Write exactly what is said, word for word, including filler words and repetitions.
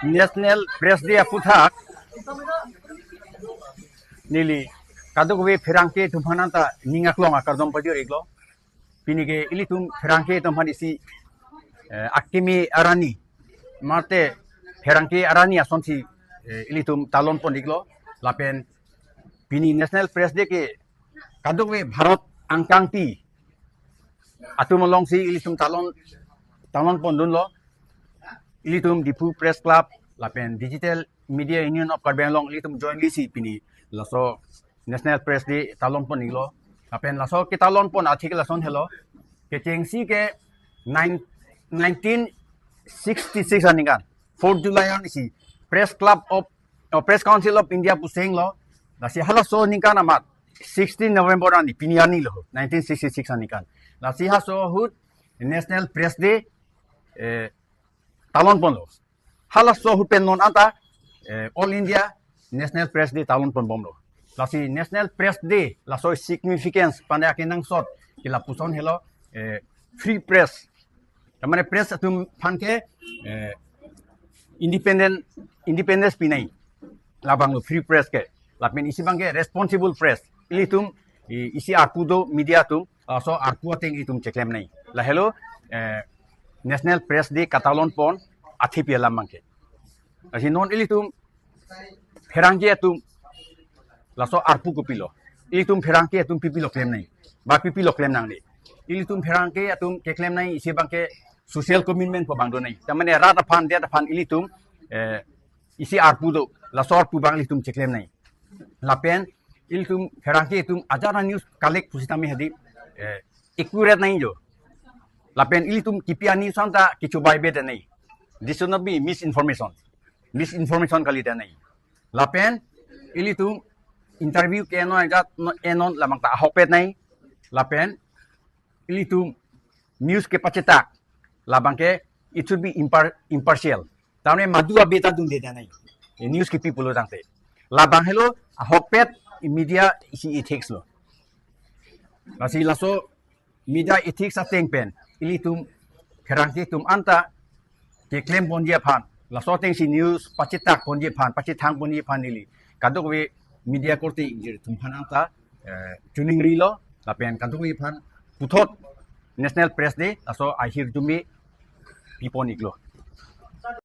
National Press Day aphuthak neli kadokave pherangke atum aphan anta ning aklong akardom pajir-iklo. Pini ke ilitum pherangke atum aphan isi, eh, akimi arani, mate pherangke arani asonsi, eh, ilitum talon pon-iklo. Lapen pini National Press Day ke kadokave Bharat angkangpi atum alongsi ilitum talon, talon pondunlo. Ilitum Diphu Press Club lapen Digital Media Union of Karbi Anglong, ilitum jointly si pini laso National Press Day talon pon-iklo. Lapen laso ketalon pon atheke lason helo. Kechengsi ke nine, nineteen sixty-six aningkan, fourth July arni si Press Club of, oh, Press Council of India pu chenglo. Lasi halaso aningkan amat sixteen November arni, pini arni lo, nineteen sixty-six aningkan. Lasi halaso ahut National Press Day, eh, talon ponlo. Halaso ahut pen non anta, eh, All India National Press Day talon ponbomlo. Lasi National Press Day laso significance pen akenangsot ke lapuson helo, eh, free press. Tamane press atum aphan ke, eh, independent, independence pinai. Labanglo free press ke. Lapen isi abangke responsible press. Ilitum, i-, isi arpu do media atum, laso arpu ateng itum cheklem nangji. Lahelo, eh, National Press Day katalon pon atheke alam abangke. Lasi non ilitum pherangke atum laso arpu kopilo. Ilitum pherangke atum pipilo klem nangji, ba pipilo klem nangne. Ilitum pherangke atum keklem nangji isi abangke social commitment pu abang do nangji. Tamane rat aphan, det aphan ilitum, eh, isi arpu do, laso arpu abang ilitum cheklem nangji. Lapen ilitum pherangke atum ajat a-news collect pusitame hadi, eh, accurate nangji jo. Lapen ilitum kipi a-news anta kechobai be det nangji. This should not be misinformation. Misinformation kalidet nangji. Lapen ilitum interview ke non ajat non, eh, non labang ta ahokpet nangji. Lapen ilitum news kepachetak labangke it should be impar-, impartial. Tamane madu abe ta dunde det nangji, eh, news kipi pulo tangte. Labang helo ahokpet media isi ethics lo. Lasi laso media ethics ateng pen ilitum pherangke atum anta keklem ponji aphan, laso atengsi news pachetak ponji aphan, pachethang ponji aphan neli kadokave media korte ingjir atum aphan anta, eh, choningrilo. Lapen kadokave aphan puthot National Press Day laso ahirjume pipon-iklo.